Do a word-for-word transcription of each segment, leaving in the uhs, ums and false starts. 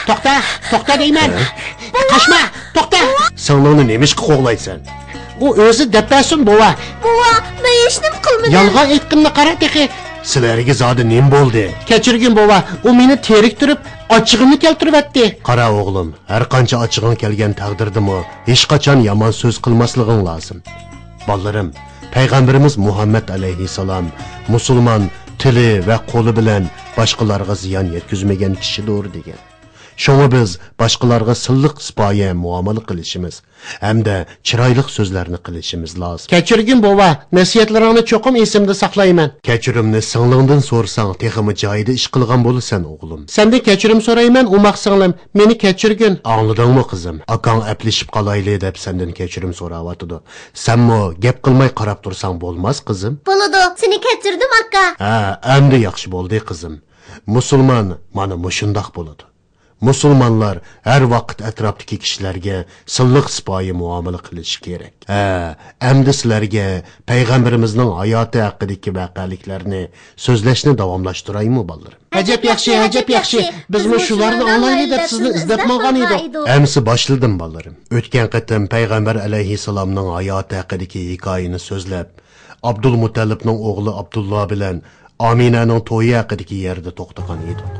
توختا، توختا دەيمەن. قاچما، توختا. سىڭلىڭنى نېمىشقا قوغلايسەن؟ ئۇ ئۆزى دەپ بەرسۇن، بوۋا. بوۋا، مەن ھېچنېمە قىلمىدىم. يالغان ئېيتقىنىنى قارا تېخى. سىلەرگە زادى نېمە بولدى؟ كەچۈرگىن، بوۋا. ئۇ مېنى تېرىكتۈرۈپ، ئاچچىقىمنى كەلتۈرۈۋەتتى. قارا، ئوغلۇم، ھەرقانچە ئاچچىقىڭ كەلگەن تەقدىردىمۇ، ھېچقاچان يامان سۆز قىلماسلىقىڭ لازىم. بالىلىرىم، پەيغەمبىرىمىز مۇھەممەد ئەلەيھىسسالام مۇسۇلمان تىلى ۋە قولى بىلەن باشقىلارغا زىيان يەتكۈزمىگەن كىشىدۇر دېگەن. شۇڭا بىز باشقىلارغا سىللىق سىپايە مۇئامىلە قىلىشىمىز ھەمدە چىرايلىق سۆزلەرنى قىلىشىمىز لازىم. كەچۈرگىن، بوۋا، نەسىھەتلىرىڭنى چوقۇم ئېسىمدە ساقلايمەن. كەچۈرۈمنى سىڭلىڭدىن سورىساڭ، تېخىمۇ جايىدا ئىش قىلغان بولىسەن، ئوغلۇم. سەندىن كەچۈرۈم سورايمەن، ئوماق سىڭلىم، مېنى كەچۈرگىن. ئاڭلىدىڭمۇ، قىزىم؟ ئاكاڭ ئەپلىشىپ قالايلى دەپ سەندىن كەچۈرۈم سوراۋاتىدۇ. سەنمۇ گەپ قىلماي قاراپ تۇرساڭ بولماس، قىزىم. بولىدۇ، سېنى كەچۈردۈم، ئاكا. ھە، ئەمدى ياخشى بولدى، قىزىم. مۇسۇلمان مانا مۇشۇنداق بولىدۇ. مۇسۇلمانلار ھەر ۋاقىت ئەتراپتىكى كىشىلەرگە سىللىق سىپايە مۇئامىلە قىلىشى كېرەك. ھە، ئەمدى سىلەرگە پەيغەمبىرىمىزنىڭ ھاياتى ھەققىدىكى ۋەقەلىكلەرنى سۆزلەشنى داۋاملاشتۇرايمۇ، بالىلىرىم؟ ئەجەب ياخشى، ئەجەب ياخشى. بىزمۇ شۇلارنى ئاڭلايلى دەپ سىزنى ئىزدەپ ماڭغان ئىدۇق. ئەمسە باشلىدىم، بالىلىرىم. ئۆتكەن قېتىم پەيغەمبەر ئەلەيھىسسالامنىڭ ھاياتى ھەققىدىكى ھېكايىنى سۆزلەپ، ئابدۇلمۇتەللىپنىڭ ئوغلى ئابدۇللا بىلەن ئامىنەنىڭ تويى ھەققىدىكى يەردە توختىغان ئىدۇق.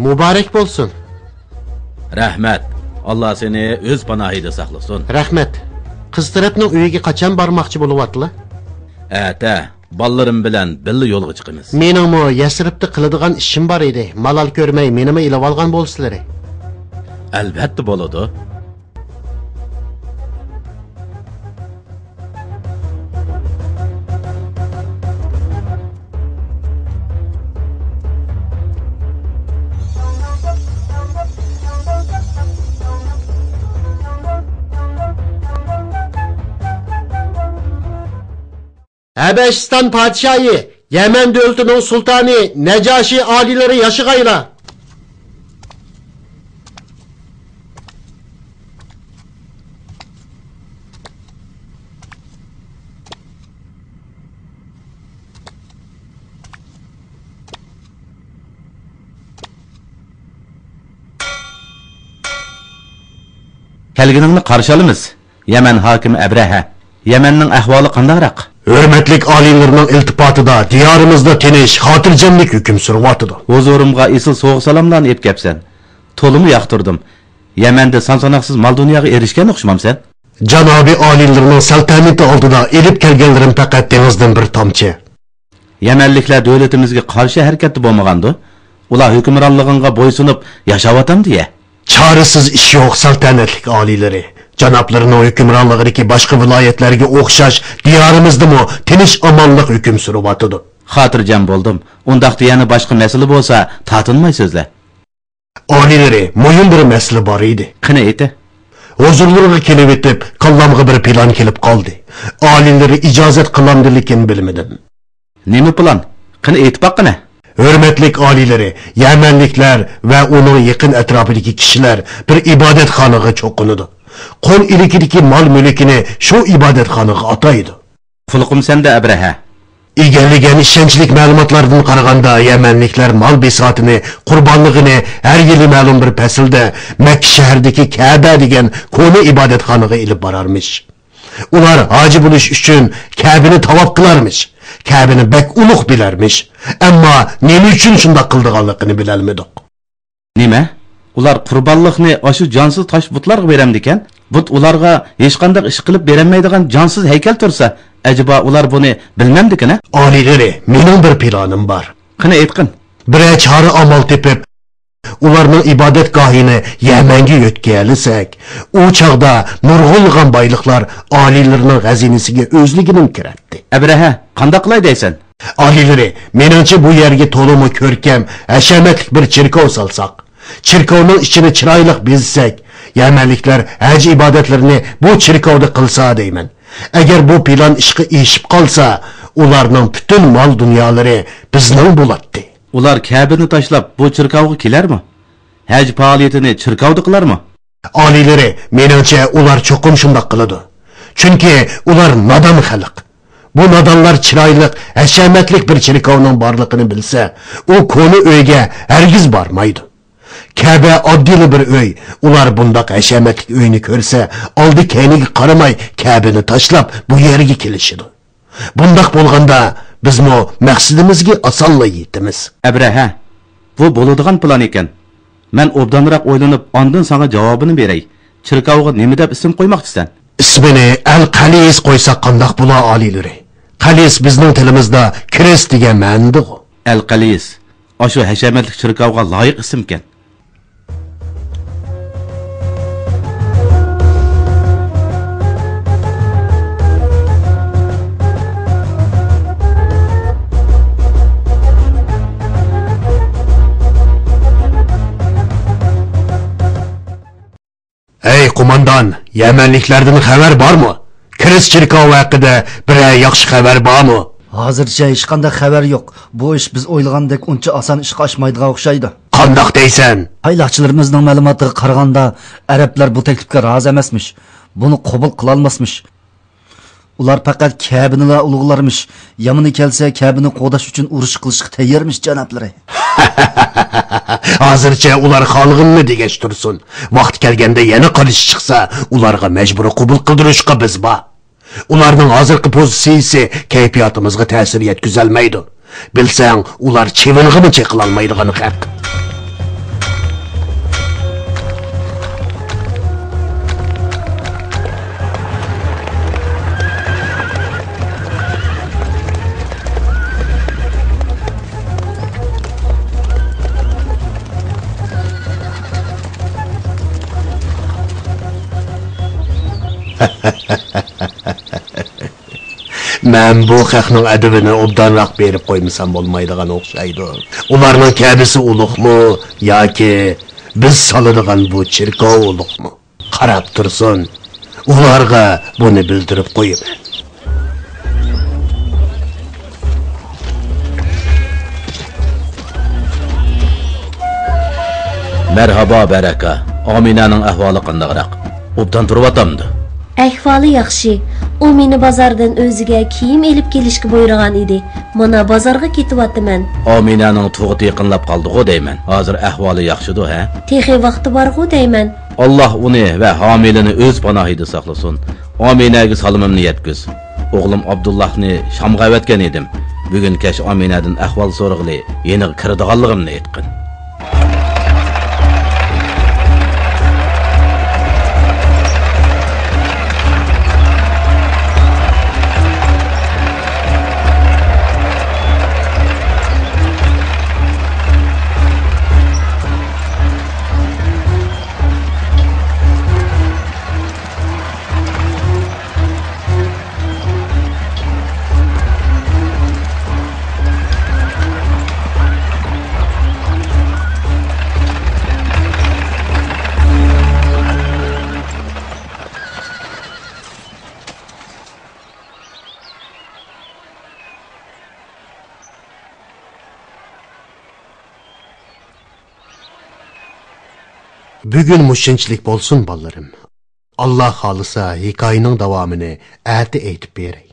مۇبارەك بولسۇن. رەھمەت. ئاللا سېنى ئۆز پاناھىدا ساقلىسۇن. رەھمەت. قىز تەرەپنىڭ ئۆيىگە قاچان بارماقچى بولۇۋاتىلا؟ ئەتە بالىلىرىم بىلەن بىللە يولغا چىقىمىز. مېنىڭمۇ يەسرىبتە قىلىدىغان ئىشىم بار ئىدى. مالال كۆرمەي مېنىمۇ ئېلىۋالغان بولسىلىرى. ئەلۋەتتە بولىدۇ. ھەبەشىستان پادىشاھى، يەمەن دۆلىتىنىڭ سۇلتانى نەجاشى ئالىيلىرى ياشىغايلا! كەلگىنىڭنى قارشى ئالىمىز. يەمەن ھاكىمى ئەبرەھە، يەمەننىڭ ئەھۋالى قانداقراق؟ ھۆرمەتلىك ئالىيلىرىنىڭ ئىلتىپاتىدا دىيارىمىزدا تىنچ، خاتىرجەملىك ھۆكۈم سۈرۈۋاتىدۇ. ھۇزۇرۇمغا ئېسىل سوۋغا-سالاملارنى ئېلىپ كەپسەن. تولىمۇ ياقتۇردۇم. يەمەندە سان-ساناقسىز مال-دۇنياغا ئېرىشكەن ئوخشىمامسەن؟ جانابىي ئالىيلىرىنىڭ سەلتەنىتى ئالدىدا ئېلىپ كەلگەنلىرىم پەقەت دېڭىزدىن بىر تامچە. يەمەنلىكلەر دۆلىتىمىزگە قارشى ھەرىكەتتە بولمىغاندۇ؟ ئۇلار ھۆكۈمرانلىقىڭغا بويسۇنۇپ ياشاۋاتامدۇ يە؟ چارىسىز ئىش يوق، سەلتەنەتلىك ئالىيلىرى. جانابلىرىنىڭ ھۆكۈمرانلىقىدىكى باشقا ۋىلايەتلەرگە ئوخشاش دىيارىمىزدىمۇ تىنچ-ئامانلىق ھۆكۈم سۈرۈۋاتىدۇ. خاتىرجەم بولدۇم. ئۇنداقتا يەنە باشقا مەسىلە بولسا، تارتىنماي سۆزلە. ئالىيلىرى، مۇھىم بىر مەسىلە بار ئىدى. قېنى ئېيتە. ھۇزۇرلىرىغا كېلىۋېتىپ، كاللامغا بىر پىلان كېلىپ قالدى. ئالىيلىرى ئىجازەت قىلامدىلىكىن بىلمىدىم. نېمە پىلان؟ قېنى ئېيتىپ باققىنە. ھۆرمەتلىك ئالىيلىرى، يەمەنلىكلەر ۋە ئۇنىڭ يېقىن ئەتراپىدىكى كىشىلەر بىر ئىبادەتخانىغا چوقۇنىدۇ. قول ئىلكىدىكى مال-مۈلكىنى شۇ ئىبادەتخانىغا ئاتايدۇ. قۇلىقىم سەندە، ئەبرەھە. ئىگىلىگەن ئىشەنچلىك مەلۇماتلاردىن قارىغاندا، يەمەنلىكلەر مال بىساتىنى، قۇربانلىقىنى ھەر يىلى مەلۇم بىر پەسىلدە مەككە شەھىرىدىكى كەبە دېگەن كونا ئىبادەتخانىغا ئېلىپ بارارمىش. ئۇلار ھاجى بولۇش ئۈچۈن كەبىنى تاۋاپ قىلارمىش. كەبىنى بەك ئۇلۇغ بىلەرمىش. ئەمما نېمە ئۈچۈن شۇنداق قىلىدىغانلىقىنى بىلەلمىدۇق. نېمە؟ ئۇلار قۇربانلىقنى ئاشۇ جانسىز تاش بۇتلارغا بېرەمدىكەن؟ بۇت ئۇلارغا ھېچقانداق ئىش قىلىپ بېرەلمەيدىغان جانسىز ھەيكەل تۇرسا، ئەجەبا ئۇلار بۇنى بىلمەمدىكىنە؟ ئالىيلىرى، مېنىڭ بىر پىلانىم بار. قېنى ئېيتقىن. بىرەر چارە ئامال تېپىپ، ئۇلارنىڭ ئىبادەتگاھىنى يەمەنگە يۆتكىيەلىسەك، ئۇ چاغدا نۇرغۇنلىغان بايلىقلار ئالىيلىرىنىڭ خەزىنىسىگە ئۆزلۈكىدىن كىرەتتى. ئەبرەھە، قانداق قىلاي دەيسەن؟ ئالىيلىرى، مېنىڭچە بۇ يەرگە تولىمۇ كۆركەم، ھەشەمەتلىك بىر چېركاۋ سالساق، چېركاۋنىڭ ئىچىنى چىرايلىق بېزىسەك، يەمەنلىكلەر ھەج ئىبادەتلىرىنى بۇ چېركاۋدا قىلسا دەيمەن. ئەگەر بۇ پىلان ئىشقا ئېشىپ قالسا، ئۇلارنىڭ پۈتۈن مال-دۇنيالىرى بىزنىڭ بولاتتى. ئۇلار كەبىنى تاشلاپ، بۇ چېركاۋغا كېلەرمۇ؟ ھەج پائالىيىتىنى چېركاۋدا قىلارمۇ؟ ئالىيلىرى، مېنىڭچە، ئۇلار چوقۇم شۇنداق قىلىدۇ. چۈنكى ئۇلار نادان خەلق. بۇ نادانلار چىرايلىق، ھەشەمەتلىك بىر چېركاۋنىڭ بارلىقىنى بىلسە، ئۇ كونا ئۆيگە ھەرگىز بارمايدۇ. كەبە ئاددىيلا بىر ئۆي، ئۇلار بۇنداق ھەشەمەتلىك ئۆينى كۆرسە، ئالدى-كەينىگە قارىماي، كەبىنى تاشلاپ، بۇ يەرگە كېلىشىدۇ. بۇنداق بولغاندا، بىزمۇ مەقسىتىمىزگە ئاسانلا يېتىمىز. ئەبرەھە، بۇ بولىدىغان پىلان ئىكەن. مەن ئوبدانراق ئويلىنىپ، ئاندىن ساڭا جاۋابىنى بېرەي. چېركاۋغا نېمە دەپ ئىسىم قويماقچىسەن؟ ئىسمىنى ئەل قەلىس قويساق قانداق بولا، ئالىيلىرى؟ قەلىس بىزنىڭ تىلىمىزدا كىرىس دېگەن مەنىدىغۇ. ئەل قەلىس، ئاشۇ ھەشەمەتلىك چېركاۋغا لايىق ئىسىمكەن. ھەي، قوماندان، يەمەنلىكلەردىن خەۋەر بارمۇ؟ كىرىس چېركاۋى ھەققىدە بىرەر ياخشى خەۋەر بارمۇ؟ ھازىرچە ھېچقانداق خەۋەر يوق. بۇ ئىش بىز ئويلىغاندەك ئۇنچە ئاسان ئىشقا ئاشمايدىغان ئوخشايدۇ. قانداق دەيسەن؟ پايلاقچىلىرىمىزنىڭ مەلۇماتىغا قارىغاندا، ئەرەبلەر بۇ تەكلىپكە رازى ئەمەسمىش. بۇنى قوبۇل قىلالماسمىش. ئۇلار پەقەت كەبىنىلا ئۇلۇغلارمىش، يامىنى كەلسە كەبىنى قوغداش ئۈچۈن ئۇرۇش قىلىشقا تەييارمىش، جانابلىرى. ھازىرچە ئۇلار خالىغىنىنى دېگەچ تۇرسۇن. ۋاقتى كەلگەندە يەنە قارشى چىقسا، ئۇلارغا مەجبۇرىي قوبۇل قىلدۇرۇشقا بىز بار. ئۇلارنىڭ ھازىرقى پوزىتسىيىسى كەيپىياتىمىزغا تەسىر يەتكۈزەلمەيدۇ. بىلسەڭ، ئۇلار چىۋىنغىمۇ چېقىلالمايدىغان خەق. مەن بۇ خەقنىڭ ئەدىپىنى ئوبدانراق بېرىپ قويمىسام بولمايدىغان ئوخشايدۇ. ئۇلارنىڭ كەبىسى ئۇلۇغمۇ ياكى بىز سالىدىغان بۇ چېركاۋ ئۇلۇغمۇ؟ قاراپ تۇرسۇن، ئۇلارغا بۇنى بىلدۈرۈپ قويىمەن. مەرھابا، بەرەكە. ئامىنەنىڭ ئەھۋالى قانداقراق؟ ئوبدان تۇرۇۋاتامدۇ؟ ئەھۋالى ياخشى. ئۇ مېنى بازاردىن ئۆزىگە كىيىم ئېلىپ كېلىشكە بۇيرۇغان ئىدى. مانا، بازارغا كېتىۋاتىمەن. ئامىنەنىڭ تۇغۇتى يېقىنلاپ قالدىغۇ دەيمەن. ھازىر ئەھۋالى ياخشىدۇ، ھە؟ تېخى ۋاقتى بارغۇ دەيمەن. ئاللاھ ئۇنى ۋە ھامىلىنى ئۆز پاناھىدا ساقلىسۇن. ئامىنەگە سالىمىمنى يەتكۈز. ئوغلۇم ئابدۇللاھنى شامغا ئەۋەتكەن ئىدىم. بۈگۈن كەچ ئامىنەدىن ئەھۋال سورىغىلى يېنىغا كىرىدىغانلىقىمنى ئېيتقىن. بۈگۈن مۇشۇنچىلىك بولسۇن، بالىلىرىم. ئاللاھ خالىسا، ھېكايىنىڭ داۋامىنى ئەتە ئېيتىپ بېرەي.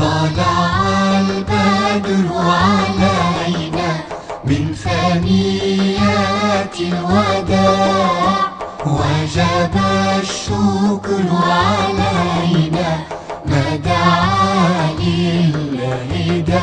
طلع البدر علينا من ثنيات الوداع، وجب الشكر علينا ما دعا للهدى.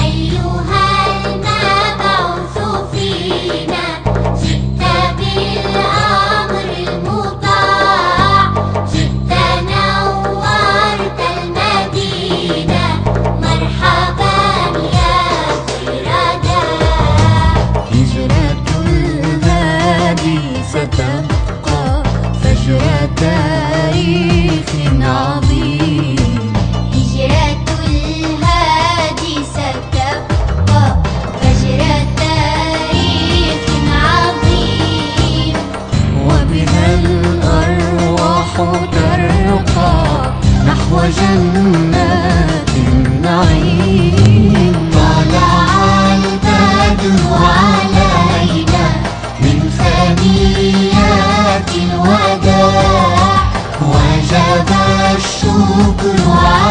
أيها المبعوث فينا، جئت بالأمر المطاع، جئت نورت المدينة، مرحبا يا خير داع. هجرة الهادي ستبقى فجر تاريخ عظيم. هجرة الهادي ستبقى فجر تاريخ عظيم. وبها الأرواح ترقى Coucou,